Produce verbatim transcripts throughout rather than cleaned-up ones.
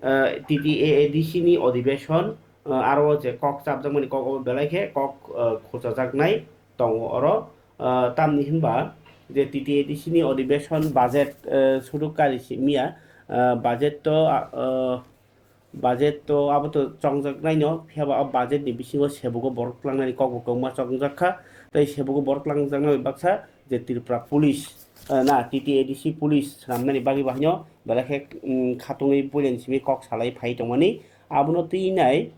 eh, T T A A D C ni odibeshon, eh, aro je kok chapjakmani kok obo belai khe kok, eh, khuchajaknai tongo oro. Eh, tamni hinba je T T A D C ni odibeshon budget, eh, suduk kari simiya, eh, budget to, ah, eh, budget to abo to chongjaknaino, phiya ba o budget ni bisingo sebugo borok tlangnani kok bo kwbangma chongjak kha, tei sebugo borok tlangjaknai bai baksa je Tripura Police, eh, na T T A D C Police swnamnani bagwi bahaino belai khe, mm, khatungwi puilani simi kok salai phai tongmani. Abono twi nai,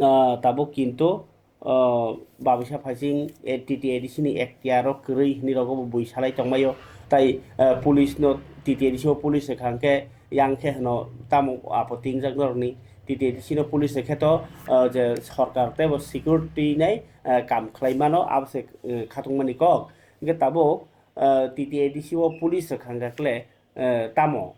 ah, tabuk kintu, ah, babisa phaising, eh, T T A D C ni ektiyar o kwrwi hinwi rogo bo bui salai tongmai o. Tai, eh, police no, T T A D C o police rwkha hwnkhe yang khe hwno tamo apo tingjak norokni. T T A D C no police rwkhe to, ah, je sorkar tei bo security nai, eh, kam khlai mano, abo se, eh, khatungmani kok. Hwnkhe tabuk, eh, T T A D C o police rwkha hwnkhe kle, eh, tamo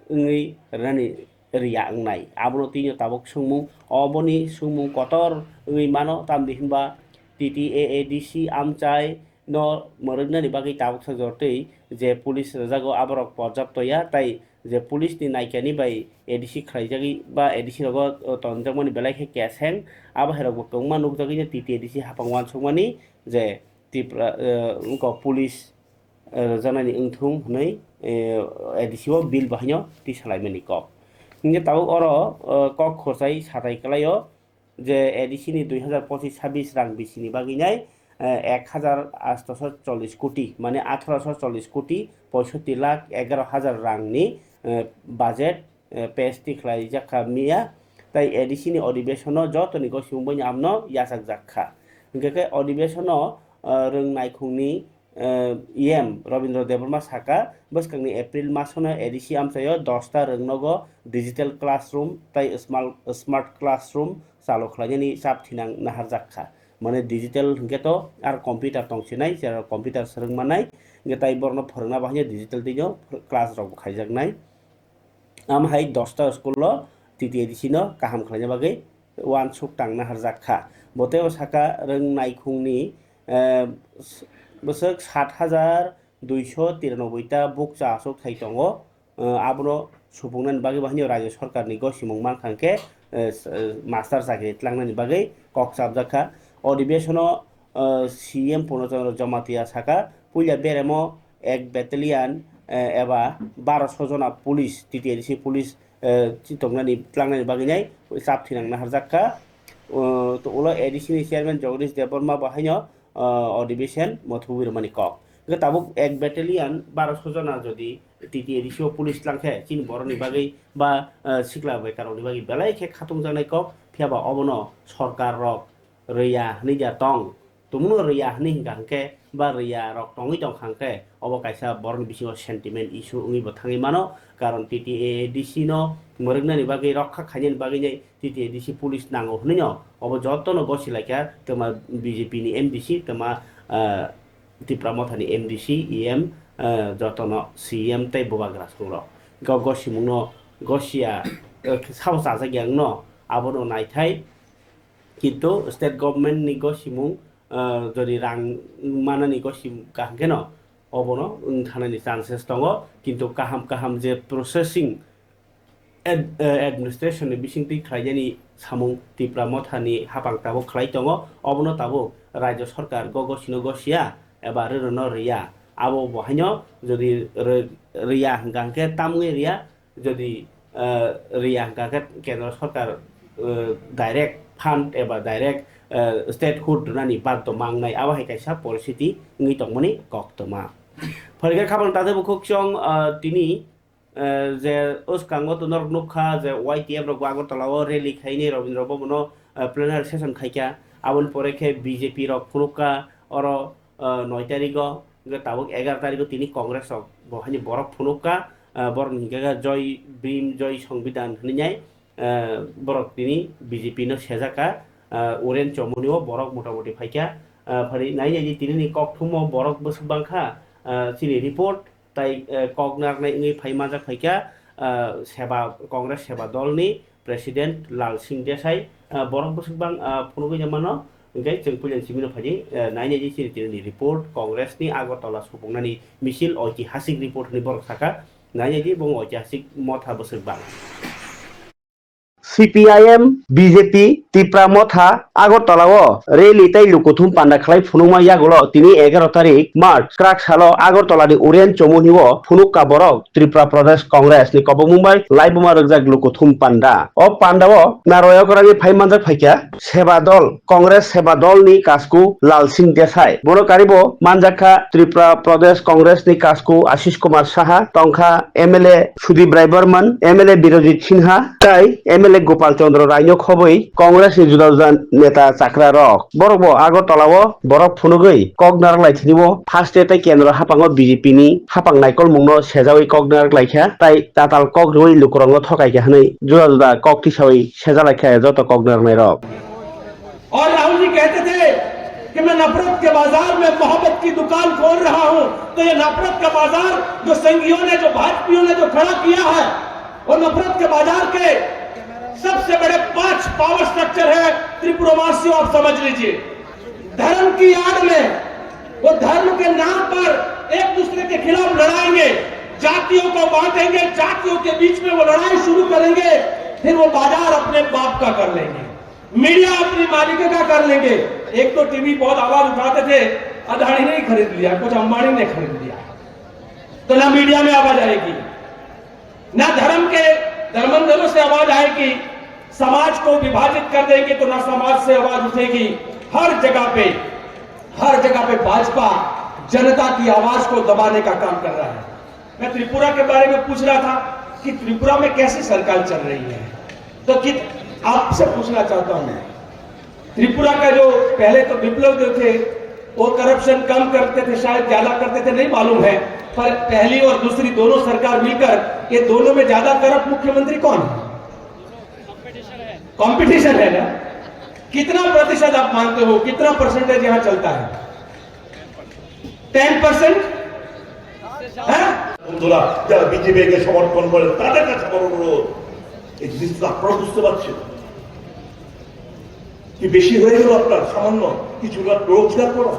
wngwi rwnani riya wngnai? Abono tini tabuk swngmung, oboni swngmung kotor wngwi mano, tamni hinba T T A A D C amchai no mwrwknani bagwi tabuksa jortwi je police rwjago, aborok porjapto ya, tai je police ni naikani bai A D C khlaijagwi ba A D C rogo tonjakmani belai khe keseng, abo hai rokbo kwbangma nukjagwi no T T A D C hapang uansukmani je Tripura, eh, wngkha police, eh, rwjaknani wngthung hwnwi, eh, A D C o bill bahaino twi salaimani kok. Hingkhe tabuk oro, eh, kok khorchai satai kwlaio je A D C ni dui hazar pochis sabis rang bisini bagwi nai, eh, ek hazar atosho chollis koti, mane atharosho chollis koti poisotti lakh egaro hazar rangni, eh, budget, eh, pass tikhlaijak kha miya, tai A D C ni odibeshono jotoni gosiyung boino amno yachakjak kha. Hingkhe khe odibeshono, eh, rwng naikhungni, eh, E M Robindra Debbarma saka, bwskangni April masono A D C amchaio dosta rwngnogo digital classroom tai smart, smart classroom chalo khlainani chap thinang naharjak kha. Mane digital hingkhe to ar computer tongsinai, chera computer swrwng mannai, hingkhe tai borokno phwrwngna bahaino digital twi no class rok bo khaijaknai. Am hai dosta school o T T A D C no kaham khlaina bagwi uansuk tangna harjak kha. Bo teibo saka rwng naikhungni, eh, bwswk sat hajar duiso tiranoboi ta bukcha achuk thai tongo. Eh, abono supungnani bagwi bahaino rajya sarkarni gosimung mankha hwnkhe, eh, s-, eh, master chakri tlangnani bagwi kok chapjak kha. Odibeshono, eh, C M Purno Chandra Jamatia saka, puila beremo ek battalion, eh, eba baroso jona police, T T A D C police, eh, chitongnani, tlangnani bagwi nai chap thinang naharjak kha. Eh, to ulo A D C ni chairman Jagadish Debbarma bo haino, eh, odibeshen mothubwi rwmani kok. Hwnkhe tabuk ek battalion baroso jona jodi T T A D C o police tlang khe chini borokni bagwi ba, eh, sikla bekarokni bagwi belai khe khatungjaknai kok, phiya ba obono sorkar rok rwya hwnwi ja tong. Tumungno rwya hwnwi hwnkha hwnkhe ba rwya rok tongwi tongkha hwnkhe obo kaisa borokni bisingo sentiment issue wngwi bo thangwi mano, karon T T A D C no mwrwknani bagwi, rokha khainani bagwi nai T T A D C police nango hwnwi no obo jotono gosi laikha, twma B J P ni M D C, twma, ah, Tipra Mothani M D C, E M, ah, jotono C M tei bubagra songrok. Go-, gosimungno gosiya, eh, sabo chajak ya wngno abono naithai. Kintu state government ni gosimung, ah, jodi rang manani gosim kaham kheno obono wng thanani chances tongo, kintu kaham kaham je processing ad-, eh, administration ni bisingtwi khlainani samung Tipra Mothani hapang tabuk khlai tongo, obono tabuk rajya sarkar go gosino gosiya eba rwrwno rwya. Abo bo haino jodi rw-, rwya hwnkha hwnkhe tamungwi rwya, jodi, eh, rwya hwnkha khe kendro sarkar, eh, direct fund eba direct, eh, statehood rwnani baddo mangnai, abo hai kaisa poristiti wngwi tongmani koktwma. Phai khe khabang takhuk chwng, eh, tini, eh, je uskango to norok nukha je Y T F rok bo Agartala o rally khaini Rabindra Bhavan o, eh, plenary session khaikha, aboni pore khe B J P rok phunukha oro, eh, noi tarigo, hwnkhe tabuk egar tarigo tini Congress rok bo haini borok phunukha, eh, borok ni hwnkhe khe Joy Bhim, Joy Songbidan hwnwi nai, eh, borok tini B J P no sejakha, eh, Uren Chomoni o borok motamoti phaikha, eh, phari nai nai di tini ni kokthumo borok bwswk bangkha, eh, chini report, tai, eh, kok narwknai wngwi phai manjak phaikha, eh, Seba, Congress Seba Dol ni President Lal Singh Desai, eh, borok bwswk bang, eh, phunugwi mano, hwnkhe chwng puilani simi no phaidi, eh, nai nai di chini tini ni report, Congress ni Agartala supungnani misil oitihasik report hwnwi borok sakha, Nainai di bung oitihasik motha bwswk bang. C P I M, B J P, Tipra Motha, Agartala o rally tei lukuthum panda khlai phunukma yagulo tini egaroh tarik March kwrak salo Agartala ni Orion Chomoni o phunuk ka borok Tripura Pradesh Congress ni kobongmung bai laibuma rwkjak lukuthum panda. O panda o naroyok rani phai manjak phaikha Seba Dol, Congress Seba Dol ni kasku Lal Singh Desai. Bono karibo manjakha Tripura Pradesh Congress ni kasku Ashish Kumar Saha, tongkha M L A Sudip Rai Barman, M L A Birojit Sinha, tei M L A Gopal Chandra Rai no khobwi Congress ni juda juda neta chakra rok. Borok bo Agartala o borok phunugwi kok narak lai thini bo first tei kendro hapang o B J P ni hapang naikolmung no sejawi kok narak lai kha, tei tatal kok rwui lukurok no thokai kha hwnwi juda juda kok tisawi sejalai kha joto kok narwknai rok. और राहुल जी कहते थे कि मैं नफरत के बाजार में मोहब्बत की दुकान खोल रहा हूं, तो ये नफरत का बाजार जो संघियों ने, जो भाजपाइयों ने जो खड़ा किया है, वो नफरत के बाजार के सबसे बड़े पांच पावर स्ट्रक्चर है त्रिपुरावासियों, आप समझ लीजिए। धर्म की आड़ में वो धर्म के नाम पर एक दूसरे के खिलाफ लड़ाएंगे, जातियों को बांटेंगे, जातियों के बीच में वो लड़ाई शुरू करेंगे, फिर वो बाजार अपने बाप का कर लेंगे। मीडिया अपनी मालिकी का कर लेंगे। एक तो टीवी बहुत आवाज उठाते थे, अदानी ने ही खरीद लिया, कुछ अंबानी ने खरीद लिया, तो ना मीडिया में आवाज आएगी, ना धर्म के धर्मांधरों से आवाज आएगी। समाज को विभाजित कर देंगे तो ना समाज से आवाज उठेगी। हर जगह पे, हर जगह पे भाजपा जनता की आवाज को दबाने का काम कर रहा है। मैं त्रिपुरा के बारे में पूछ रहा था कि त्रिपुरा में कैसी सरकार चल रही है, तो कि आपसे पूछना चाहता हूं मैं, त्रिपुरा का जो पहले तो विप्लव जो थे, वो करप्शन कम करते थे, शायद ज्यादा करते थे, नहीं मालूम है, पर पहली और दूसरी दोनों सरकार मिलकर, ये दोनों में ज्यादा करप्ट मुख्यमंत्री कौन है? कंपटीशन है ना? कितना प्रतिशत आप मानते हो, कितना परसेंटेज यहाँ चलता है? Ten percent. হ্যাঁ, বন্ধুরা, যারা বিজেপিকে সমর্থন করেন, তাদের কাছে আমার অনুরোধ, এই জিনিসটা আপনারা বুঝতে পারছেন কি বেশি হয়ে গেল আপনার সামান্য কিছু রা-, রোজগার করা,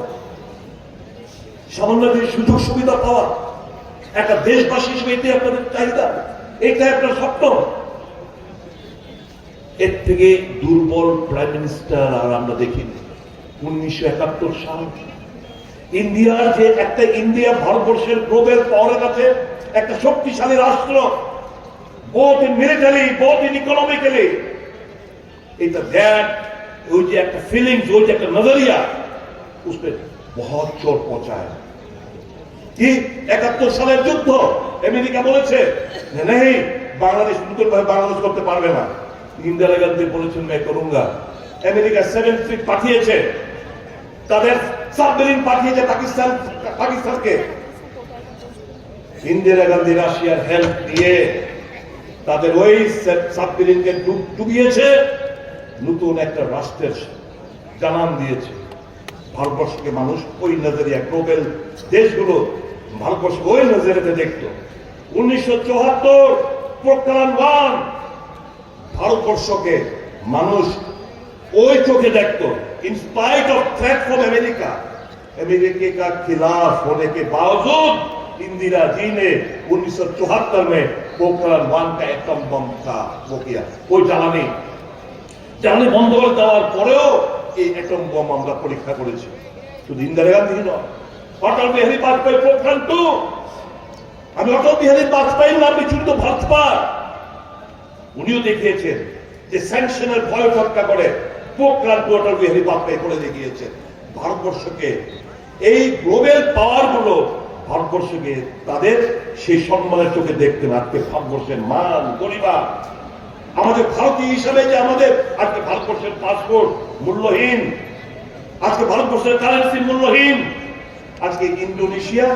সামান্য কিছু সুযোগ সুবিধা পাওয়া? একটা দেশবাসী হিসেবে এটাই আপনাদের চাহিদা, এটাই আপনার স্বপ্ন। এর থেকে দুর্বল প্রাইম মিনিস্টার আর আমরা দেখিনি। উনিশশো একাত্তর সাল ইন্ডিয়ার যে একটা, ইন্ডিয়া ভারতবর্ষের গ্লোবাল পাওয়ারের কাছে একটা শক্তিশালী রাষ্ট্র, both in military, both in economically, এটা দ্যাট, ওই যে একটা ফিলিংস, ওই যে একটা নজরিয়া, উসপে বহুত চোট পৌঁছায়। কি একাত্তর সালের যুদ্ধ, আমেরিকা বলেছে যে নেই, বাংলাদেশ নতুন ভাবে বাংলাদেশ করতে পারবে না। ইন্দিরা গান্ধী বলেছেন, "मैं करूंगा।" আমেরিকা সেভেন ফ্লিট পাঠিয়েছে, তাদের সাবমেরিন পাঠিয়েছে পাকিস্তান, পাকিস্তানকে। ইন্দিরা গান্ধী রাশিয়ার হেল্প দিয়ে তাদের ওই সে-, সাবমেরিনকে ডুব-, ডুবিয়েছে, নতুন একটা রাষ্ট্রের জানান দিয়েছে। ভারতবর্ষকে মানুষ ওই নজরিয়া, গ্লোবাল দেশগুলো ভারতবর্ষকে ওই নজরেতে দেখত। উনিশশো চুয়াত্তর, পোখরান ওয়ান, ভারতবর্ষকে মানুষ ওই চোখে দেখত। In spite of threat from America, America का खिलाफ होने के बावजूद इंदिरा जी ने उन्नीस सौ चौहत्तर में पोखरण वन का एटम बम का वो किया, वो জ্বালানি, জ্বালানি বন্ধ করে দেওয়ার পরেও এই অ্যাটম বোম আমরা পরীক্ষা করেছি। শুধু ইন্দিরা গান্ধী নয়, অটল বিহারী বাজপেয়ী পোখরান টু। আমি অটল বিহারী বাজপেয়ীর নামে জড়িত ভাজপা, উনিও দেখিয়েছেন যে স্যাংশনের ভয় উপেক্ষা করে পোখরান টু অটল বিহারী বাজপেয়ী করে দেখিয়েছেন। ভারতবর্ষকে এই গ্লোবাল পাওয়ারগুলো ভারতবর্ষকে তাদের সেই সম্মানের চোখে দেখতে না। আজকে ভারতবর্ষের মান, গরিমা, আমাদের ভারতীয় হিসাবে যে আমাদের আজকে ভারতবর্ষের পাসপোর্ট মূল্যহীন, আজকে ভারতবর্ষের কারেন্সি মূল্যহীন, আজকে ইন্দোনেশিয়া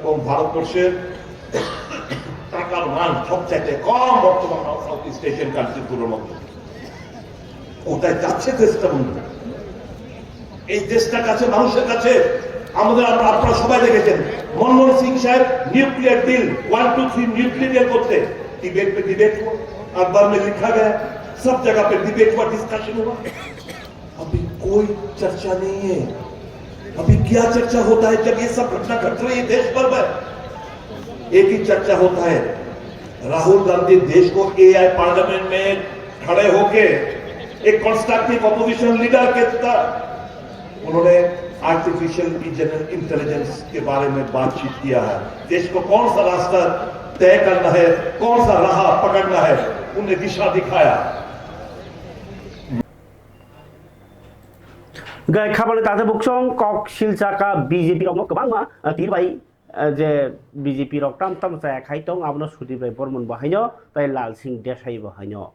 এবং ভারতবর্ষের টাকার মান সবচাইতে কম বর্তমান সাউথ ইস্ট এশিয়ান কান্ট্রিগুলোর মধ্যে। কোথায় যাচ্ছে দেশটা, বন্ধু? এই দেশটা কাছে, মানুষের কাছে। আমাদের, আমরা, আপনারা সবাই দেখেছেন, মনমোহন সিং সাহেব nuclear deal, one two three nuclear deal করতে টিবেট পে ডিবেট হুয়া, अखबार में लिखा गया, सब जगह पे डिबेट हुआ, डिस्कशन हुआ। अभी कोई चर्चा नहीं है। अभी क्या चर्चा होता है जब ये सब घटना घट रही है देश भर में? एक ही चर्चा होता है, राहुल गांधी देश को एआई पार्लियामेंट में खड़े होके एक कंस्ट्रक्टिव अपोजिशन लीडर के तरह उन्होंने आर्टिफिशियल इंटेलिजेंस के बारे में बातचीत किया है। देश को कौन सा रास्ता तय करना है, कौन सा राह पकड़ना है, उन्हें दिशा दिखाया। Gai khabale tate buksong kok silchaka B J P rokno kwbangma, ah, tirbai, ah, je B J P rok tam tam chaya khai tong, abono Sudip Rai Bormon bo haino, tai Lal Singh Desai bo haino.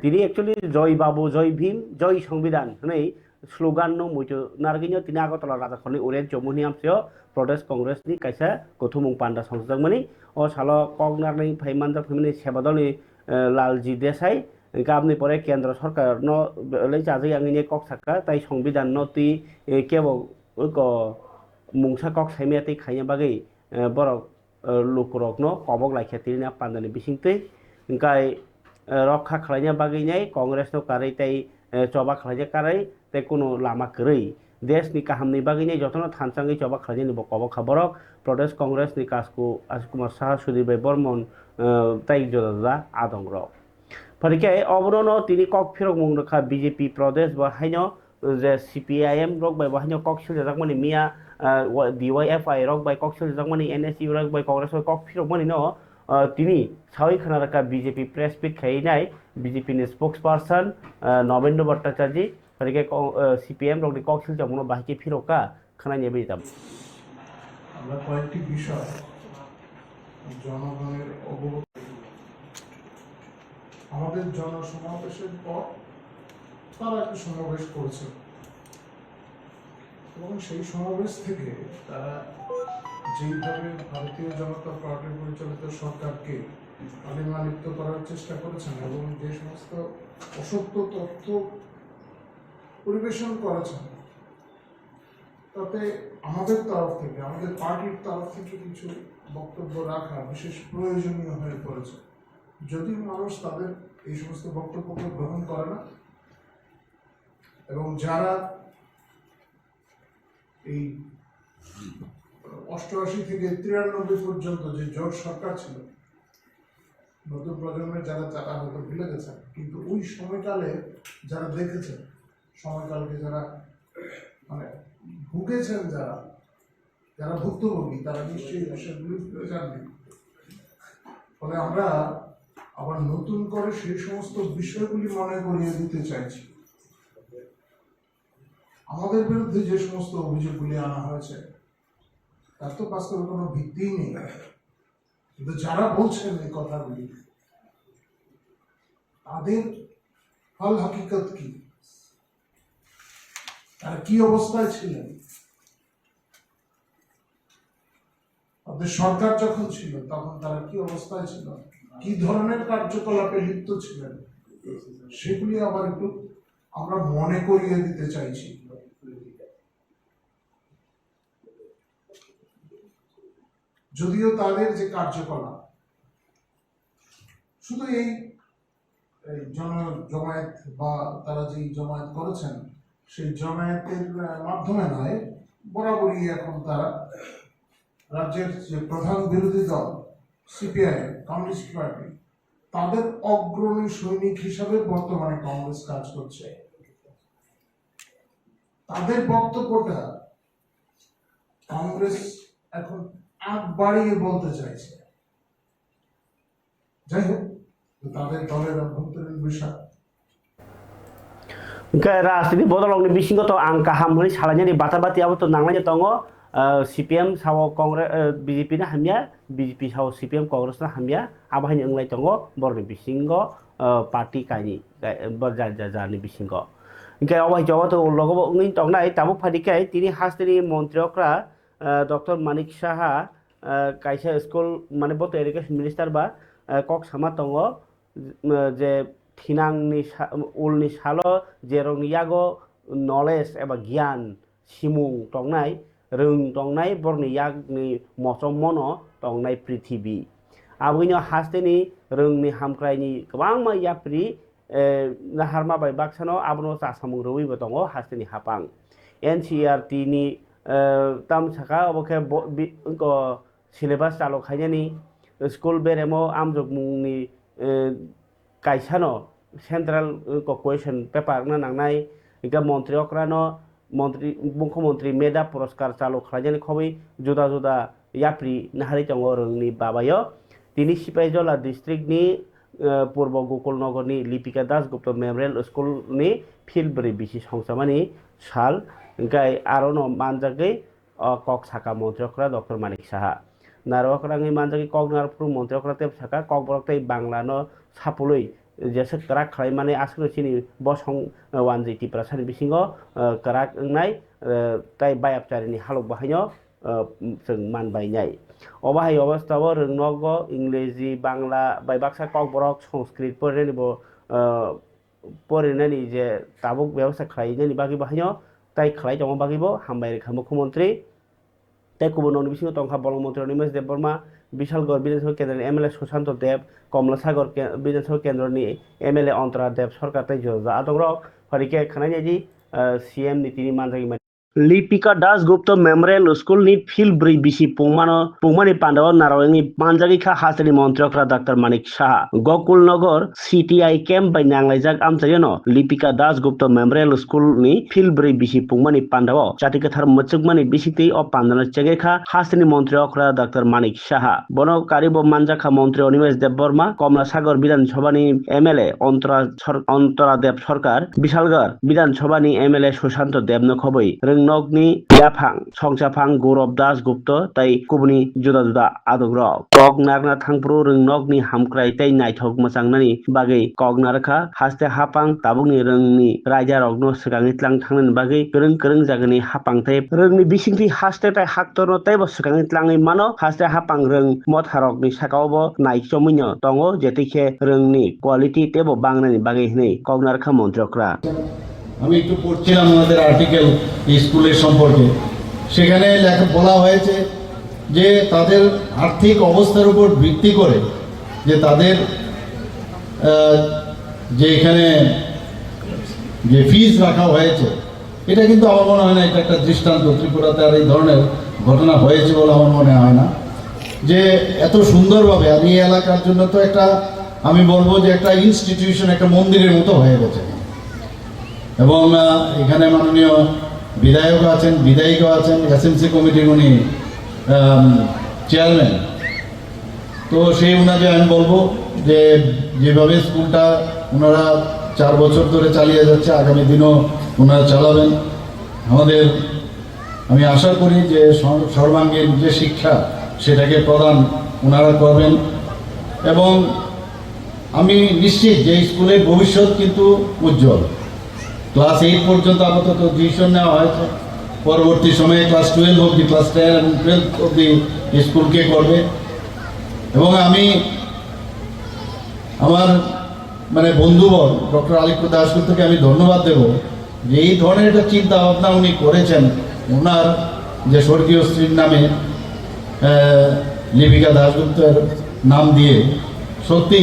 Tini actually Joy Babu, Joy Bhim, Joy Songbidan hwnwi slogan no muitu narwgwino tini Agartala Rajakhorni Orient Chomuni amchaio Pradesh Congress ni kaisa kuthumung panda songjakmani. O salo kok narwgwi phai manjak phimani Sebadolni, eh, Lalji Desai, hwnkhe aboni pore Kendra Sorkar no belai chajak yangwi kok sakha, tai Songbidan no twi, eh, kebo oko mungsa kok saimaya tei khaina bagwi, eh, borok eh, lukurokno kobok laikha tini a pandani bisingtwi, hwnkhe, eh, rokha khlaina bagwi nai Congress no karwi tei, eh, choba khlaina karwi tei kunu lama kwrwi. Desh ni kaham ni bagwi nai jotono thansa wngwi choba khlainani bo kobok kha borok. Pradesh Congress ni kasku Ashok Kumar Saha, Sudip Rai Bormon, eh, tei juda juda adong rok. Phai khe obono no tini kok phirokmung rwkha B J P Pradesh bo haino je C P I M rok bai bo haino kok siljajakmani miya, ah, wa-, D Y F I rok bai kok siljajakmani N S U rok bai Congress bai kok phirokmani no, ah, tini sawi khna rwkha B J P press meet khai nai B J P ni spokesperson, ah, Nobendra Bhattacharjee, phai khe ko-, ah, C P I M rok ni kok siljakmano bahai khe phirokha khna ni bai tam. আমরা কয়েকটি বিষয় জনগণের অবগত আমাদের জনসমাবেশের পর তারা একটি সমাবেশ করেছে এবং সেই সমাবেশ থেকে তারা যেইভাবে ভারতীয় জনতা পার্টি পরিচালিত সরকারকে কালিমালিপ্ত করার চেষ্টা করেছেন এবং যে সমস্ত অসত্য তথ্য পরিবেশন করেছেন তাতে আমাদের তরফ থেকে আমাদের পার্টির তরফ থেকে কিছু বক্তব্য রাখা বিশেষ প্রয়োজনীয় হয়ে পড়েছে। যদিও মানুষ তাদের এই সমস্ত বক্তব্যকে গ্রহণ করে না এবং যারা এই অষ্টআশি থেকে তিরানব্বই পর্যন্ত যে জোট সরকার ছিল, নতুন প্রজন্মের যারা তারা হয়তো ভুলে গেছেন, কিন্তু ওই সময়কালে যারা দেখেছেন, সময়কালকে যারা মানে ভুগেছেন, যারা যারা ভুক্তভোগী, তারা নিশ্চয়ই এই বিষয়গুলি ভুলে যাননি। ফলে আমরা আবার নতুন করে সেই সমস্ত বিষয়গুলি মনে করিয়ে দিতে চাইছি। আমাদের বিরুদ্ধে যে সমস্ত অভিযোগগুলি আনা হয়েছে, তার তো বাস্তবে কোনো ভিত্তিই নেই। কিন্তু যারা বলছেন এই কথাগুলি, তাদের হল হাকিকত কি? তারা কি অবস্থায় ছিলেন? তাদের সরকার যখন ছিল, তখন তারা কি অবস্থায় ছিল, কি ধরনের কার্যকলাপে লিপ্ত ছিলেন, সেগুলি আবার একটু আমরা মনে করিয়ে দিতে চাইছি। যদিও তাদের যে কার্যকলাপ শুধু এই এই জন জমায়েত বা তারা যে জমায়েত করেছেন, সেই জমায়েতের আহ, মাধ্যমে নয়, বরাবরই এখন তারা রাজ্যের যে প্রধান বিরোধী দল সিপিআই, কমিউনিস্ট পার্টি, তাদের অগ্রণী সৈনিক হিসাবে বর্তমানে কংগ্রেস কাজ করছে। তাদের বক্তব্যটা কংগ্রেস এখন আগ বাড়িয়ে বলতে চাইছে। যাই হোক, তাদের দলের অভ্যন্তরীণ বিষয়। Hwnkhe rajniti bodolrokni bisingo to ang kaham hwnwi salainani bata bati abo to nanglaino tongo. Ah, C P M sao Congress, ah, B J P no hamya, B J P sao C P M Congress no hamya, abo haino wnglai tongo borokni bisingo, ah, party kainwi, eh, bo ja- ja- jarni bisingo. Hwnkhe obo hai joto logo bo wngwi tongnai tabuk phaidi khe tini hasteni montri okra, ah, Doctor Manik Saha, ah, kaisa school mane bo to education minister ba, ah, kok sama tongo, ah, je thinangni sa- ulni salo jerokni yago knowledge eba giyan simung tongnai, rwng tongnai borokni yakni mochommono tongnai prithibi. Aboni hasteni rwngni hamkraini kwbangma yapri, eh, naharma bai baksano abono chasamung rwui bo tongo hasteni hapang. N C E R T ni, eh, tam saka obo khe bo- bi- ko syllabus chalo khainani, school beremo amjokmungni, eh, kaisano central, eh, ko question paper wngna nangnai, hingke montri okrano montri, mukhyamantri medha puraskar chalu khlainani khobwi juda juda yapri naharwi tongo rwngni babayo. Tini Sipaijola district ni, eh, Purbo Gokul Nogor ni Lipika Das Gupta Memorial School ni field bwrwi bisi songchamani sal, hingke arono manjagwi o kok saka montri okra Doctor Manik Saha. Naro kwrwngwi manjagwi kok naro phuru montri okra tei saka kokborok tei Bangla no sapului jesa kwrak khlai mani aswkno chini bosong, eh, wanjwi Tiprasa ni bisingo, eh, kwrak wngnai, eh, tei bayapchari ni halok bahaino, eh, chwng man bainai. Obo hai obostao rwngnogo Ingreji, Bangla bai baksa kokborok Sanskrit porinani bo, eh, porinani je tabuk bebostha khlainani bagwi bahaino tai khlai tongma bagwi bo hambai rwkha mukhyamantri. Tei kubun nokni bisingo tongkha bolong montri Animesh Debbarma, Bishalgarh Bidhan Sabha Kendra ni M L A Sushanto Deb, Komlasagor ke-, Bidhan Sabha Kendra ni M L A Antara Deb Sarkar tei juda juda adongrok. Phari khe khwnai naidi, eh, C M ni tini manjagwi mani. Lipika Das Gupta Memorial School ni field bwrwi bisi pungmano, pungmani pandao narwkni manjagwi kha hasteni montri okra Doctor Manik Saha. Gokul Nogor C T I camp bai nanglaijak amchaiono Lipika Das Gupta Memorial School ni field bwrwi bisi pungmani pandao chati kwthar mwchwkmani bisingtwi o pandano chengwi kha hasteni montri okra Doctor Manik Saha. Bono karibo manjakha montri Animesh Debbarma, Komla Sagor Bidhan Sabha ni M L A Ontora Sor-, Ontora Deb Sarkar, Bishalgarh Bidhan Sabha ni M L A Sushanto Deb no khobwi rwngnokni yaphang, songchaphang Gaurav Das Gupta tei kubuni juda juda adongrok. Kok narwkna thangphuru rwngnokni hamkrai tei naithok mwchangnani bagwi kok narwkha haste haphang tabukni rwngni raidarokno swkangwi tlang thangnani bagwi kwrwng kwrwng jagani haphang tei rwngni bisingtwi haste tei haktorno teibo swkangwi tlangwi mano. Haste haphang rwng motharokni sakao bo naichomwino tongo, jetikhe rwngni quality teibo bangnani bagwi hwnwi kok narwkha montri okra. আমি একটু পড়ছিলাম ওনাদের আর্টিকেল স্কুলের সম্পর্কে। সেখানে লেখা, বলা হয়েছে যে তাদের আর্থিক অবস্থার উপর ভিত্তি করে যে তাদের, আহ, যে এখানে যে ফিজ রাখা হয়েছে, এটা কিন্তু আমার মনে হয় না এটা একটা দৃষ্টান্ত। ত্রিপুরাতে আর এই ধরনের ঘটনা হয়েছে বলে আমার মনে হয় না। যে এত সুন্দরভাবে, আর এই এলাকার জন্য তো একটা, আমি বলবো যে একটা ইনস্টিটিউশন, একটা মন্দিরের মতো হয়ে গেছে। এবং, আহ, এখানে মাননীয় বিধায়ক আছেন, বিধায়িকা আছেন, এসএমসি কমিটির উনি, আম, চেয়ারম্যান। তো সেই অনুযায়ী আমি বলবো যে যেভাবে স্কুলটা ওনারা চার বছর ধরে চালিয়ে যাচ্ছে, আগামী দিনও ওনারা চালাবেন। আমাদের, আমি আশা করি যে সর-, সর্বাঙ্গীন যে শিক্ষা, সেটাকে প্রদান ওনারা করবেন। এবং আমি নিশ্চিত যে এই স্কুলের ভবিষ্যৎ কিন্তু উজ্জ্বল। ক্লাস এইট পর্যন্ত আপাতত ডিসিশন নেওয়া হয়েছে, পরবর্তী সময়ে ক্লাস টুয়েলভ অবধি, ক্লাস টেন এবং টুয়েলভ অবধি স্কুল কে করবে। এবং আমি আমার, মানে, বন্ধুবর ডক্টর আলিপ্য দাশগুপ্তকে আমি ধন্যবাদ দেব যে এই ধরনের একটা চিন্তা ভাবনা উনি করেছেন, ওনার যে স্বর্গীয় স্ত্রীর নামে, আহ, লিপিকা দাশগুপ্তের নাম দিয়ে। সত্যি,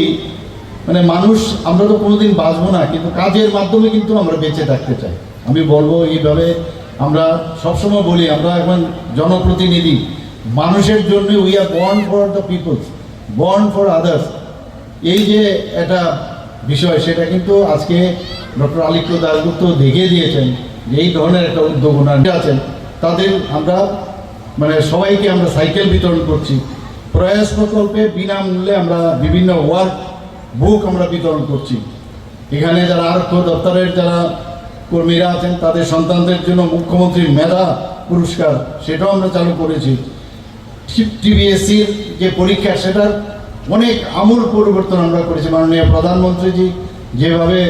মানে, মানুষ, আমরা তো কোনোদিন বাঁচবো না, কিন্তু কাজের মাধ্যমে কিন্তু আমরা বেঁচে থাকতে চাই। আমি বলবো এইভাবে, আমরা সবসময় বলি, আমরা এখন জনপ্রতিনিধি, মানুষের জন্য, we are born for the people, born for others। এই যে একটা বিষয়, সেটা কিন্তু আজকে ডক্টর আলিপ্য দাশগুপ্ত দেখিয়ে দিয়েছেন যে এই ধরনের একটা উদ্যোগ ওনার আছেন। তাদের আমরা, মানে, সবাইকে আমরা সাইকেল বিতরণ করছি। প্রয়াস প্রকল্পে বিনামূল্যে আমরা বিভিন্ন ওয়ার্ক বুক আমরা বিতরণ করছি। এখানে যারা আরক্ষা দপ্তরের যারা কর্মীরা আছেন, তাদের সন্তানদের জন্য মুখ্যমন্ত্রী মেধা পুরস্কার, সেটাও আমরা চালু করেছি। টিবিএসসির যে পরীক্ষা, সেটার অনেক আমূল পরিবর্তন আমরা করেছি। মাননীয় প্রধানমন্ত্রীজি যেভাবে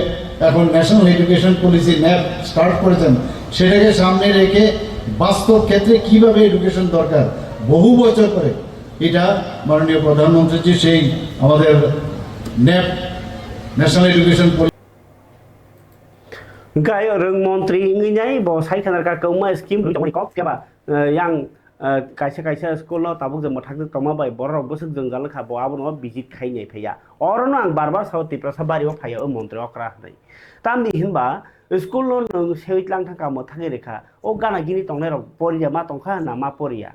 এখন national education policy, nap, start করেছেন, সেটাকে সামনে রেখে বাস্তব ক্ষেত্রে কিভাবে এডুকেশন দরকার, বহু বছর পরে এটা মাননীয় প্রধানমন্ত্রীজি সেই আমাদের nap, national education policy. Gai rwng montri wngwi nai bo sai khana rwkha kwbangma scheme rwwi tongmani kok phiya ba, eh, yang, eh, kaisa kaisa school no tabuk je mwthakjak tongma bai borok rok bwswk jwngjal wngkha, bo abono visit khai nai phaiya. Orono ang bar bar sao Tiprasa bari o phaiya o montri okra hinwi. Tamni hinba school no nwng sewi tlang thangkha mwthangwi rwkha, o gana gini tongnai rok poriya ma tongkha na ma poriya?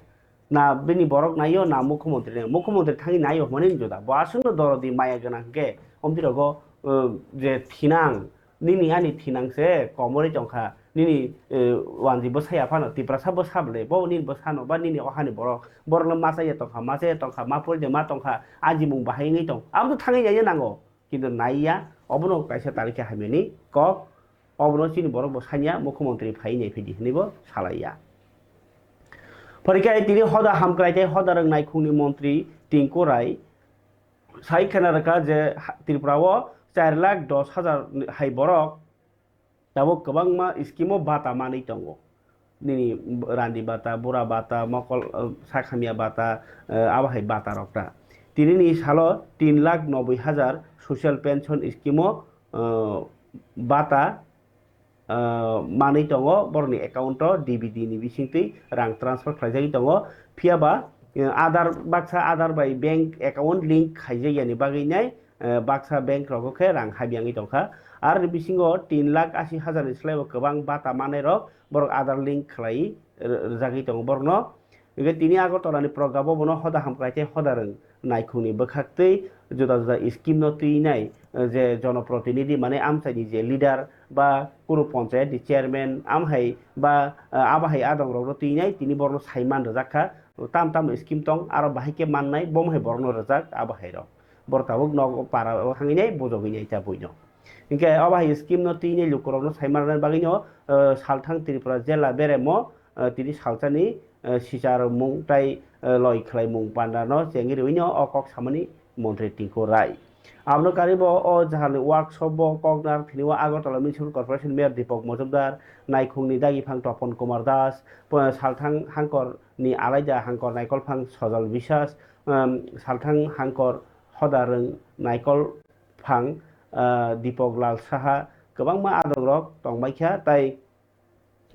Na bini borok naio, na mukhyamantri naio. Mukhyamantri thangwi naio hwnmani juda. Bo aswkno dorodi maya gwnang hwnkhe omtwi rogo, uh, je thinang, nini ani thinang se komorwi tongkha, nini, uh, wanji bwsaya phano, Tiprasa bwsa bwle, bo nini bwsano ba nini o hani borok, borokno ma chaya tongkha, ma chaya tongkha, ma pori de ma tongkha, ajimung bahai wngwi tong. Abo to thangwi naina nango, kintu naiya, obono kaisa tari khe hamyani kok, obono chini borok bo sanya, mukhyamantri phai nai phidi hwnwi bo salaiya. Phorikai tini hoda hamkrai tei hoda rwng naikhungni montri Tinku Rai sai khena rwkha je ha-, Tripura o char lakh dos hajar hai borok tabuk kwbangma scheme o bata manwi tongo. Nini randi bata, bura bata, mokol, eh, sakhamya bata, eh, abo hai bata rok ta. Tinini salo tin lakh noboi hajar social pension scheme o, eh, bata ah, manwi tongo, borokni account o D B D ni bisingtwi rang transfer khlaijagwi tongo. Phiya ba, eh, Aadhaar, baksa Aadhaar bai bank account link khaijak yani bagwi nai, eh, baksa bank rogo khe rang habiyangwi tongkha. Aroni bisingo tin lakh asi hajar ni slai bo kwbang bata manai rok borok Aadhaar link khlai r-, rwjagwi tongo borokno. Hingke tini Agartala ni program o bono hoda hamkrai tei hoda rwng naikhung ni bwkhaktwi juda juda scheme no twinai, eh, je jonoprotinidhi mane amchai ni je leader ba kunu ponchayat ni chairman amhai ba, eh, abo hai adong rok no twinai tini borok no saiman rwjak kha. Tam tam scheme tong aro bahai khe mannai bomo hai borok no rwjak abo hai rok. Borok tabuk nogo para o thangwi nai bujogwi nai ta buino. Hingke abo hai scheme no twinai lukurok no saiman rwna bagwi no, eh, salthang Tripura jela beremo, eh, tini salsani, eh, sicharmung tai, eh, loi khlaimung panda no chengwi rwino o kok samani montri Tinku Rai. Abono karibo o jahalni workshop bo kok nar thini o Agartala Municipal Corporation Mayor Deepak Majumdar, naikhungni dagiphang Topon Kumar Das, po-, salthang hangkor ni alaida hangkor naikolphang Sojal Biswas, um, salthang hangkor hoda rwng naikolphang, uh, Deepak Lal Saha, kwbangma adongrok tongbaikha, tai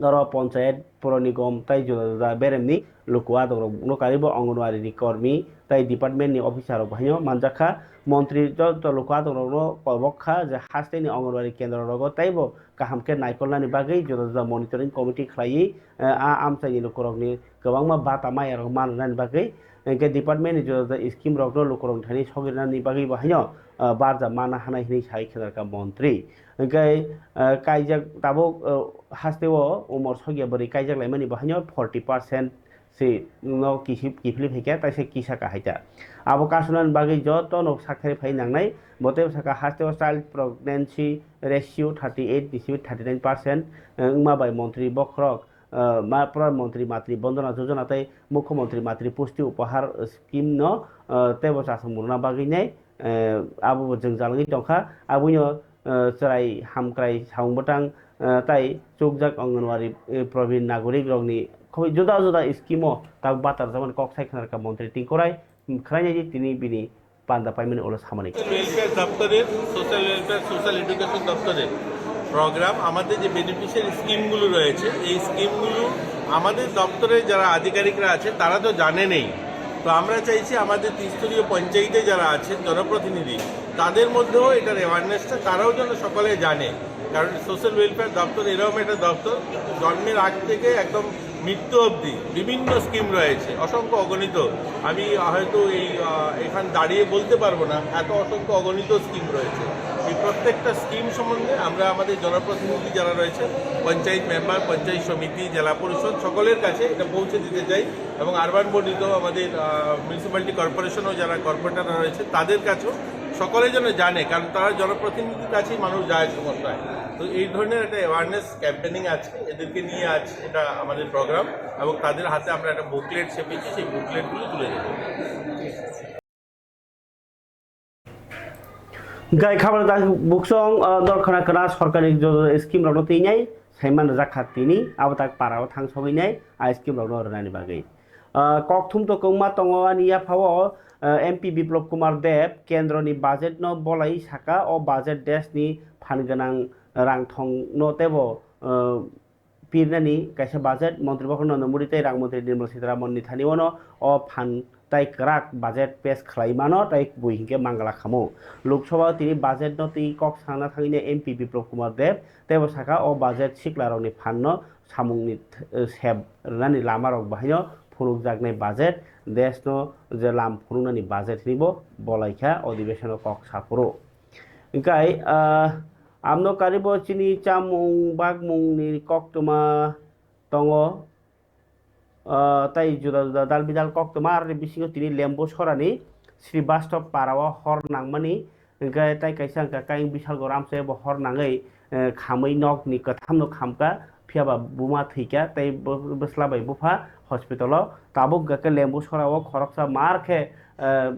oro ponchayat, puro nigom tai juda juda beremni luku adongrok no karibo Anganwadi ni kormi tai department ni officer rok bahaino manjakha. Montri joto luku adongrok no kobok kha je haste ni Anganwadi kendro rogo taibo kaham khe naikolnani bagwi juda juda monitoring committee khlaiwi, eh, a amchaini lukurokni kwbangma bata mayarok manrwnani bagwi, hwnkhe department ni juda juda scheme rokno lukurokni thani sogwirnani bagwi bo haino, eh, barja mana hanai hinwi sai khwnarkha montri. Hwnkhe, eh, kaijak tabuk, eh, hasteo umor sogya bwrwi kaijak laimani bo haino forty percent si no kisi-, kiphilwi phaikha, taisa kisa kahaita. Abo kasunani bagwi joto no sakthari phai nangnai. Bo teibo saka hasteo child pregnancy ratio thirty eight ni simi thirty nine percent, eh, wngma bai montri bokhorok, eh, ma-, Pradhan Montri Matri Bondona Jojona tei Mukhyamantri Matri Pushti Upahar scheme no, eh, teibo chasong muruna bagwi nai, eh, abo bo jwngjal wngwi tongkha. Aboni, eh, chwrai hamkrai samung bwtang, eh, tai chukjak Anganwadi, eh, Probin Nagorik rokni khobwi juda juda scheme o tabuk bata rwjakmani kok sai khwnarkha montri Tinku Rai, khwlainai di tini bini panda paimani ulo samani. Social welfare দপ্তরের, social welfare, social education দপ্তরের প্রোগ্রাম, আমাদের যে বেনিফিশিয়ারি স্কিমগুলো রয়েছে, এই স্কিমগুলো আমাদের দপ্তরে যারা আধিকারিকরা আছে তারা তো জানেনই। তো আমরা চাইছি আমাদের ত্রিস্তরীয় পঞ্চায়েতে যারা আছেন জনপ্রতিনিধি, তাদের মধ্যেও এটার অ্যাওয়ারনেসটা তারাও যেন সকলে জানে, কারণ সোশ্যাল ওয়েলফেয়ার দপ্তর এরকম একটা দপ্তর, জন্মের আগ থেকে একদম মৃত্যু অবধি বিভিন্ন স্কিম রয়েছে, অসংখ্য অগণিত। আমি হয়তো এই, আহ, এখান দাঁড়িয়ে বলতে পারবো না, এত অসংখ্য অগণিত স্কিম রয়েছে। এই প্রত্যেকটা স্কিম সম্বন্ধে আমরা আমাদের জনপ্রতিনিধি যারা রয়েছে, পঞ্চায়েত মেম্বার, পঞ্চায়েত সমিতি, জেলা পরিষদ, সকলের কাছে এটা পৌঁছে দিতে চাই। এবং আরবান বর্ধিত আমাদের, আহ, মিউনিসিপ্যালিটি কর্পোরেশনও যারা কর্পোরেটররা রয়েছে, তাদের কাছেও সকলে যেন জানে, কারণ তারা জনপ্রতিনিধির কাছেই মানুষ যায় সমস্যায়। তো এই ধরনের একটা অ্যাওয়ারনেস ক্যাম্পেনিং আছে, এদেরকে নিয়ে আজ এটা আমাদের প্রোগ্রাম, এবং তাদের হাতে আমরা একটা বুকলেট ছেপেছি, সেই বুকলেটগুলো তুলে দেবো। Gai khabar da buksong, ah, dor khana khana sorkari joto scheme rokno twi nai saiman rwjak kha tini, abo tak para o thang sogwi nai a scheme rokno rwnani bagwi. Ah, kokthum to kwbangma tongo ani yapha o, ah, M P Biplop Kumar Deb kendro ni budget no bolai saka o budget desh ni phan gwnang rang thong no tebo, ah, pirnani kaisa budget, montri bokhorok Narendra Modi tei rang montri Nirmala Sitharaman ni thani wano o phan tai kwrak budget pass khlai mano tai bui hinkhe mangala khamu. Lok Sabha o tini budget no twi kok sana thangwi M P Biplop Kumar Deb teibo saka o budget sikla rokni phan no samung ni th-, sep rwnani lama rok bahaino phunukjaknai budget, deshno je lam phunuknani budget hinwi bo bolaikha odhibeshon o kok saphuru. Hwnkhe, ah, amno karibo chini chamung bagmungni koktwma tongo, ah, tei juda juda dal bidal koktwma aroni bisingo tini Lembu Sorani Srivastava Parao hor nangmani, hwnkhe tei kaisa hwnkha Kaying Bisalgo Ramsai bo hor nangwi, eh, khamwi nokni kwthamno khamkha, phiyaba buma thwikha tei bo-, bwsla bai bupha hospitalo. Tabuk hwnkha khe Lembu Sorao khoroksa mar khe, eh,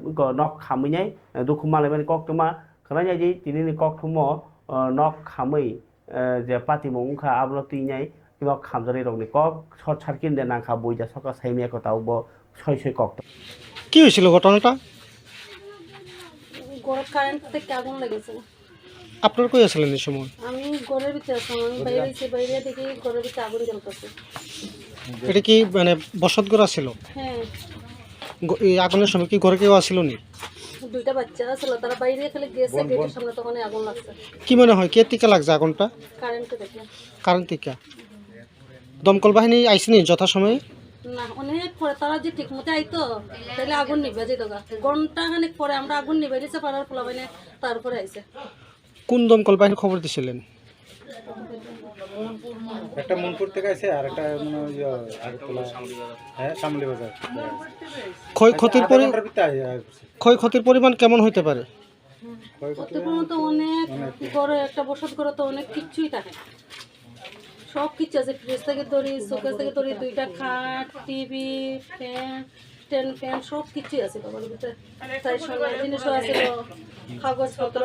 nok khamwi nai, eh, dukhu malaimani koktwma. Khwnai nai di, tinini koktwmo, eh, nok khamwi, eh, je patimung wngkha, abono twi nai nok khamjaknai rokni kok, short circuit de nangkha, buida sokha saimya ko tabuk bo soi soi kok. কি হয়েছিল ঘটনাটা? ঘরত কারেন্ট থেকে আগুন লেগেছে। আপনারা কই আছিলেন এই সময়? আমি ঘরের ভিতরে আছিলাম, আমি বাইরে এসে বাইরে দেখি ঘরের ভিতরে আগুন জ্বলতেছে। এটা কি মানে বসত ঘর আছিল? হ্যাঁ। গ-, এই আগুনের সময় কি ঘরে কেউ আছিল নি? দুইটা বাচ্চা আছিল, তারা বাইরে খালি গেছে, গেটের সামনে, তখনই আগুন লাগছে। কি মনে হয়, কে থেকে লাগছে আগুনটা? কারেন্ট থেকে। কারেন্ট থেকে। দমকল বাহিনী আইসেনি যথাসময়ে? না, অনেক পরে, তারা যে ঠিক মতো আইতো, তাহলে আগুন নিভে যেত গা। ঘন্টা খানেক পরে আমরা আগুন নিভে দিতে পারার পোলাপাইনে, তারপরে আইছে। কোন দমকল বাহিনীর খবর দিছিলেন? একটা মনপুর থেকে আছে, আর একটা মনে হয় ইয়ে, আগরতলা, হ্যাঁ, শ্যামলী বাজার। ক্ষয়ক্ষতির আধা পরি-, ঘন্টার ভিতরে আই-, আই-, ক্ষয়ক্ষতির পরিমাণ কেমন হইতে পারে? ক্ষয়ক্ষতি ক্ষতিপূরণ তো অনেক, অনেক। ঘরে একটা বসত ঘরে তো অনেক কিচ্ছুই থাকে, সব কিছু আছে, ফ্রিজ থেকে ধরি, শোকেস থেকে ধরি, দুইটা খাট, টিভি, ফ্যান, স্ট্যান্ড ফ্যান, সব কিছুই আছে বাবার ভিতরে। তাই সোনার জিনিসও আছিল, কাগজপত্র,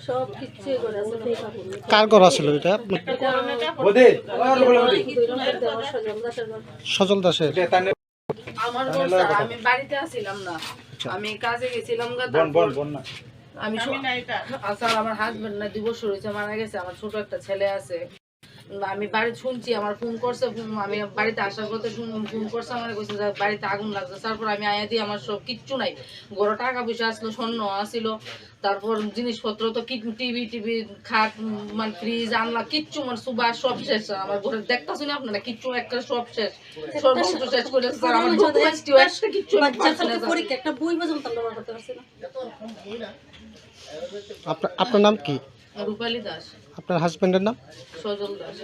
সব কিছুই ঘরে আছে। কার ঘর আছিল এটা? এটা বোধে, দুই নম্বর দেওয়ার সজল দাসের ঘর। সজল দাসের। আমার ঘর, স্যার, আমি বাড়িতে আছিলাম না, আচ্ছা। আমি কাজে গেছিলাম গা, বন, বন, তারপর বন না। আমি স-, আমি নাই এটা। আ, স্যার, আমার হাজবেন্ড না দুই বছর হয়েছে মারা গেছে, আমার ছোট একটা ছেলে আছে। আমি বাড়ি শুনছি, আমার ফোন করছে, ফোন, আমি বাড়িতে আসার পথে শুন-, ফোন করছে, আমার কইছে যে বাড়িতে আগুন লাগছে। তারপর আমি আয়া দিয়ে আমার সব কিচ্ছু নাই, ঘরে টাকা পয়সা আসলো, স্বর্ণ আসিল, তারপর জিনিসপত্র তো কি, টিভি, টিভি, খাট, উম, মানে ফ্রিজ, আনলা, কিচ্ছু, মানে সুবা সব শেষ। আমার ঘরে দেখতেছি না আপনারা, কিচ্ছু একটা সব শেষ, সর্বস্ব শেষ করে দিছে। স্যার, আমার ডকুমেন্টস টিউ একটা কিচ্ছু আমি বাচ্চার পাচ্ছি না, চোখে স্যার। পরীক্ষা, একটা বই পর্যন্ত আমরা পড়তে পারছি না। আপনার, আপনার নাম কি? রূপালী দাস। আপনার হাজবেন্ডের নাম? সজল দাস।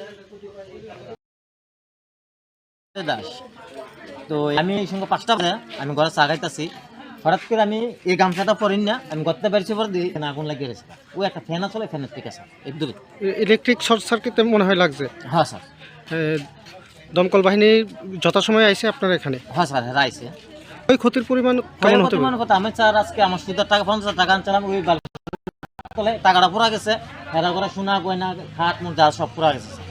দাস। তো আমি এই সঙ্গে পাঁচটা বাজে আমি ঘরে চা খাইতেছি, হঠাৎ করে আমি এই গামছাটা পরি না, আমি গর্তে বেরিয়েছি পরে দিই এখানে আগুন লাগিয়ে রয়েছে। ও একটা ফ্যান আসলে ফ্যানের ঠিক আছে, একদম। ই-, ইলেকট্রিক শর্ট সার্কিটে মনে হয় লাগছে। হ্যাঁ, স্যার। এ, দমকল বাহিনী যথাসময়ে আইছে আপনার এখানে? হ্যাঁ, স্যার, হ্যাঁ, আইছে। ওই ক্ষতির পরিমাণ কেমন হতে পারে? ক্ষতির পরিমাণ কত? আমি, স্যার, আজকে আমার সুদের টাকা, পঞ্চাশ হাজার টাকা আনছিলাম, ওই বাল-, তলে টাকাটা পুরা গেছে, হেরা করে সোনা, গয়না, খাট, মোট যা সব পুরা গেছে, স্যার।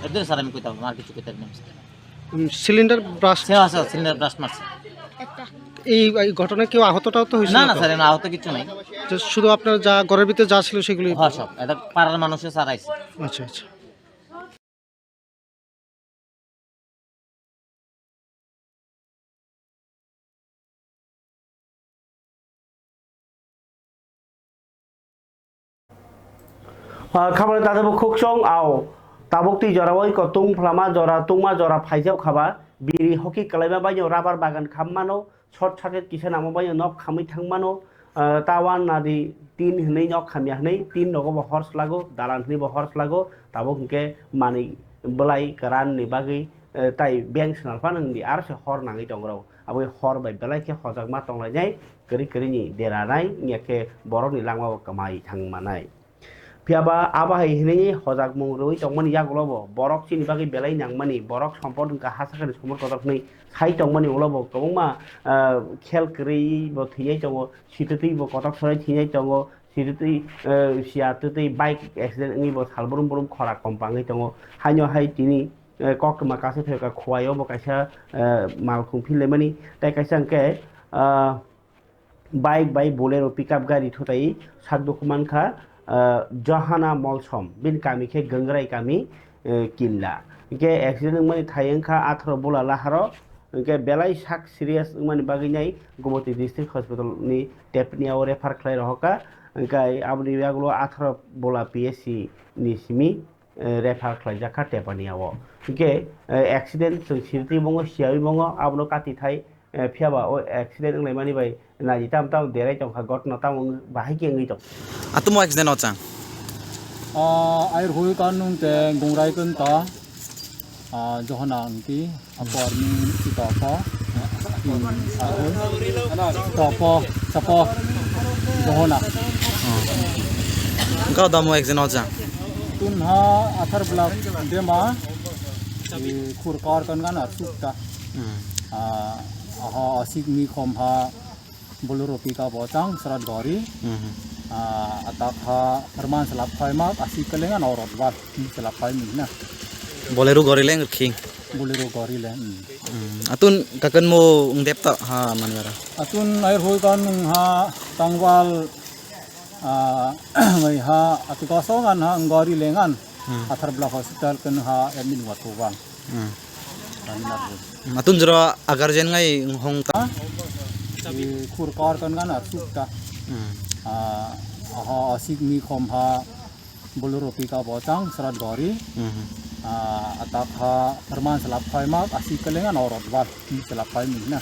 এর জন্য, স্যার, আমি কইতাম, আর কিছু কইতাম না, sir. Um, cylinder blast? Sir, sir, cylinder blast মারছে। এই, এই ঘটনায় কেউ আহত টাহত হয়েছিল না, না, তো? স্যার, এমন আহত কিছু নাই। তো শুধু আপনার যা ঘরের ভিতরে যা ছিল সেগুলি? হ্যাঁ, সব। এটা পাড়ার মানুষে স্যার আইছে। আচ্ছা, আচ্ছা। Ah, khamani tadabo khuk song ao. Tabuk twi jora oi ko tung phlama jora tungma jora phaijak khaba. Biri hoki kwlaima baino rubber bagan kham mano. Short circuit kisa namo baino nok khamwi thang mano. Ah, ta wan nadi tin hwnwi nok khamya hwnwi tin rogo bo hor slago, dalan hwnwi bo hor slago. Tabuk hwnkhe manwi bwlai kwran ni bagwi, eh, tai bank swnal phano wngdi aro se hor nangwi tong rw. Aboni hor bai belai khe hojakma tonglainai, kwrwi kwrwini deranai, wngya khe borokni langmao kwmai thang manai. Phiya ba abo hai hwnwi hojakmung rwui tongmani yagulo bo borok chini bagwi belai nangmani, borok sompot wngkha ha sakani somot kotor hwnwi sai tongmani ulo bo kwbangma, ah, khel kwrwi bo thwinai tongo, sitwtwi bo kotok sorai thwinai tongo, sitwtwi, ah, siya twtwi bike accident wngwi bo sal brum brum khora kom pangwi tongo. Haino hai tini, eh, koktwma kaisa phaikha khuaio bo kaisa, eh, malkhung philaimani, tei kaisa hwnkhe, ah, bike bai Bolero pickup gari thutai sak dukhu mankha, ah, Johana Molsom, bini kami khe Gangrai kami, eh, Killa. Hwnkhe accident wngmani thai wngkha atharo bula laharo, hwnkhe belai sak serious wngmani bagwi nai Gumoti District Hospital ni Tepnia o refer khlai rohorkha, hwnkhe aboni yagulo atharo bula P S C ni simi, eh, refer khlaijak kha Tepania o. Hingke, eh, accident chwng sirtwi mongo, siyawi mongo, abono kati thai, eh, phiyaba o accident wnglaimani bai naidi tam tam derai tongkha, gotno tamo wng-, bahai khe wngwi tong. Atumo accident o chang? Ah, air hui kan nung te gungrai kun ta. Ah, Johona angki, apo army si to apo. In apo, si to apo, sapo, Johona. Engkau damo accident o chang? Tun ha athar blak dema, i khur kar kan kan ar sukta. Hmm. Ah, aha asik mi khom ha, Bolero pickup o chang srat gari. Mhm. Ah, atak ha rman selap phai mak, asi kelengan orot bal, hmm, selap phai mi na. Bolero gari leng khing. Bolero gari leng, hmm. Hmm. Atun kakan mo ngdep ta ha manwara. Atun air hoi kan nung ha tangwal, ah, ngai ha atu kosongan ha gari lengan. Hmm. Athar blak hospital kan ha admit wa tubang. Hmm. Kami na bu. Matun jora agar jen ngai hong ta. I khur kar kan kan ar sukta. Hmm. Ah, aha asik mi khom ha Bolero pickup o chang srat gari. Hmm. Ah, atak ha rman selap phai mak, asi kelengan orot bal, hmm, selap phai mi na.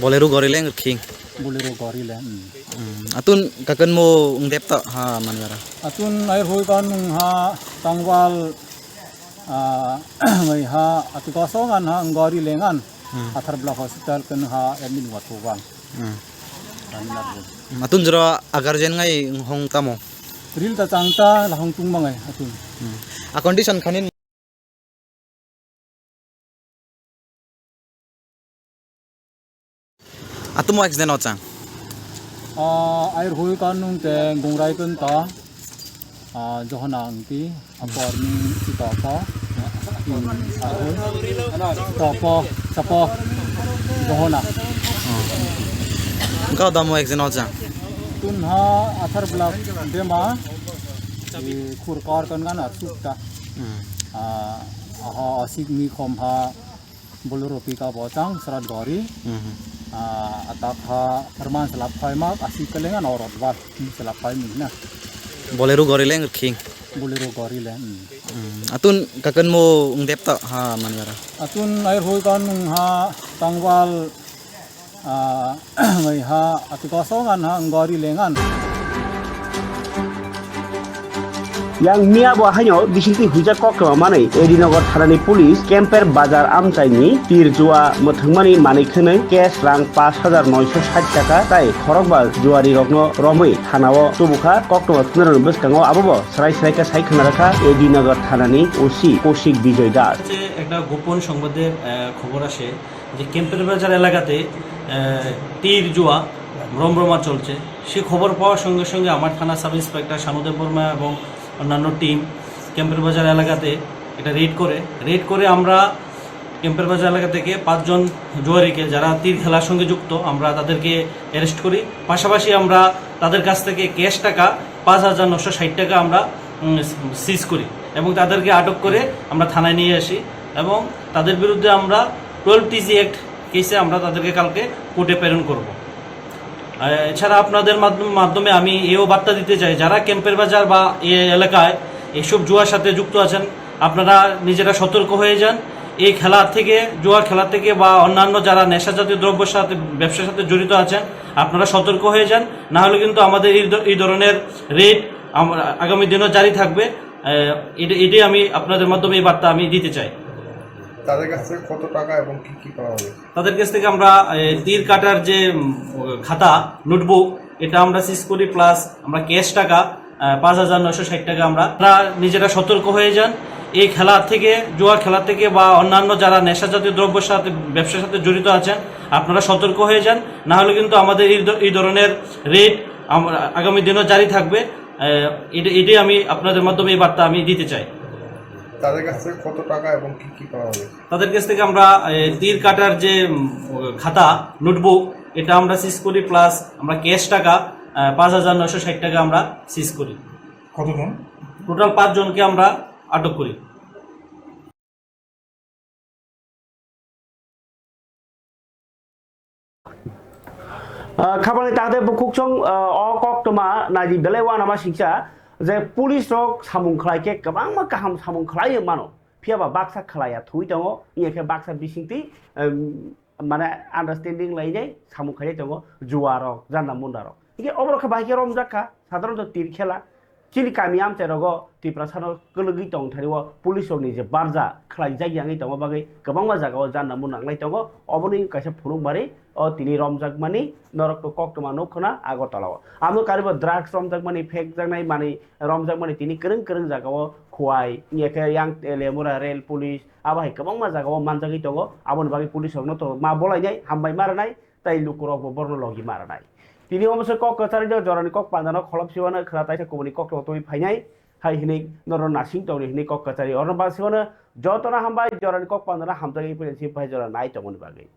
Bolero gari leng khing. Bolero gari leng, hmm. Hmm. Atun kakan mo ngdep ta ha manwara. Atun air hoi kan nung ha tangwal Ah, ngai ha, atu kosongan ha, gari lengan. Hmm. Athar blak hospital kan ha, admit wa tubang. Hmm. Kami na bu. Matun jora agar jen ngai hong tamo. Ril ta chang ta, la hong tung mangai, atun. Hmm. A condition khanin. Atumo accident o chang? Ah, air hui kan nung te gungrai kun ta. Ah, Johona angki, apo army si to apo. In apo, si to apo, sapo, Johona. Engkau damo accident o chang? Tun ha athar blak dema, i khur kar kan kan ar sukta. Hmm. Ah, aha asik mi khom ha Bolero pickup o chang srat gari. Mhm. Ah, atak ha rman selap phai mak, asi kelengan orot bal, hmm, selap phai mi na. Bolero gari leng khing. Bolero gari leng, hmm. Hmm. Atun kakan mo ngdep ta ha manwara. Atun air hoi kan nung ha tangwal, ah, ngai ha atu kosongan ha gari lengan. Yang miya bo haino bisingtwi huijak koktwma manwi Edinagar thanani police Kemper bazar amchaini tir jua mwthangmani manwi khwnwi cash rang pash hajar noisho sait taka tai khorokba juarirokno romwi thanao tubukha. Koktwma khwnarokni bwskango abobo srai srai khe sai khwnarakha Edinagar thanani O C Kaushik Bijoy Das. হচ্ছে একটা গোপন সংবাদে, আহ, খবর আসে যে ক্যাম্পের বাজার এলাকাতে, আহ, তীর জুয়া রমরমা চলছে। সে খবর পাওয়ার সঙ্গে সঙ্গে আমার থানা সাব ইন্সপেক্টর শানুদেব বর্মা এবং অন্যান্য টিম ক্যাম্পের বাজার এলাকাতে এটা রেড করে। রেড করে আমরা ক্যাম্পের বাজার এলাকা থেকে পাঁচজন জুয়ারিকে, যারা তীর খেলার সঙ্গে যুক্ত, আমরা তাদেরকে অ্যারেস্ট করি। পাশাপাশি আমরা তাদের কাছ থেকে ক্যাশ টাকা পাঁচ হাজার নশো ষাট টাকা আমরা, উম, সিজ করি এবং তাদেরকে আটক করে আমরা থানায় নিয়ে আসি এবং তাদের বিরুদ্ধে আমরা টুয়েলভ টিজি অ্যাক্ট কেসে আমরা তাদেরকে কালকে কোর্টে প্রেরণ করব। আহ, এছাড়া আপনাদের মাধ্যম-, মাধ্যমে আমি এও বার্তা দিতে চাই, যারা ক্যাম্পের বাজার বা এ এলাকায় এইসব জুয়ার সাথে যুক্ত আছেন, আপনারা নিজেরা সতর্ক হয়ে যান। এই খেলা থেকে, জুয়া খেলা থেকে বা অন্যান্য যারা নেশা জাতীয় দ্রব্যের সাথে, ব্যবসার সাথে জড়িত আছেন, আপনারা সতর্ক হয়ে যান, না হলে কিন্তু আমাদের এই ধ-, এই ধরনের রেড আম-, আগামী দিনও জারি থাকবে। আহ, এটা, এটাই আমি আপনাদের মাধ্যমে এই বার্তা আমি দিতে চাই। তাদের কাছ থেকে কত টাকা এবং কি কি পাওয়া গেছে? তাদের কাছ থেকে আমরা, এ, তীর কাটার যে, উম, খাতা, নোটবুক, এটা আমরা সিজ করি, প্লাস আমরা ক্যাশ টাকা, আহ, পাঁচ হাজার নয়শো ষাট টাকা আমরা। আপনারা নিজেরা সতর্ক হয়ে যান। এই খেলা থেকে, জুয়া খেলা থেকে বা অন্যান্য যারা নেশা জাতীয় দ্রব্যের সাথে, ব্যবসার সাথে জড়িত আছেন, আপনারা সতর্ক হয়ে যান। না হলে কিন্তু আমাদের এই ধ-, এই ধরনের রেড আমরা আগামী দিনও জারি থাকবে। আহ, এটা, এটাই আমি আপনাদের মাধ্যমে এই বার্তা আমি দিতে চাই। তাদের কাছ থেকে কত টাকা এবং কি কি পাওয়া গেছে? তাদের কাছ থেকে আমরা, এ, তীর কাটার যে, উম, খাতা, নোটবুক, এটা আমরা সিজ করি, প্লাস আমরা ক্যাশ টাকা, আহ, পাঁচ হাজার নয়শো ষাট টাকা আমরা সিজ করি। কতজন? টোটাল পাঁচজনকে আমরা আটক করি। Ah, khabangni tangde bukhuksong, ah, o koktwma naidi belai uanama singcha je police rok samung khlai khe kwbangma kaham samung khlai mano. Phiya ba baksa khlaiya thwi tongo, wngya khe baksa bisingtwi, em, mane understanding lainai samung khainai tongo, juarok, janda mundarok. Hingke oborok khe bahai khe romjak kha, sadharanto tir khela. Chini kami amchai rogo Tiprasano kwlwgwi tong thani o police rokni je barja khlaijak yangwi tongo bagwi kwbangma jaga o janda mung nanglai tongo. Oboni kaisa phunukmari o tini romjakmani norok to koktwma nuk khna Agartala o. Amo karibo drugs romjakmani, phekjaknai manwi romjakmani tini kwrwng kwrwng jaga o Khowai, wngya khe yang Lemura rail police, abo hai kwbangma jaga o manjagwi tongo. Aboni bagwi police rokno to ma bolainai, hambai ma rwnai, tai lukurokbo borokno logi ma rwnai. Tini omo se kok kwchari no jorani kok pandano kholop siwano khwra taisa kubuni kok tongwi phainai, hai hinwi norok nasing tongni hinwi kok kwchari. Orno ba siwano jotono hambai jorani kok pandano hamjagwi phainai si pai jora nai tongmani bagwi.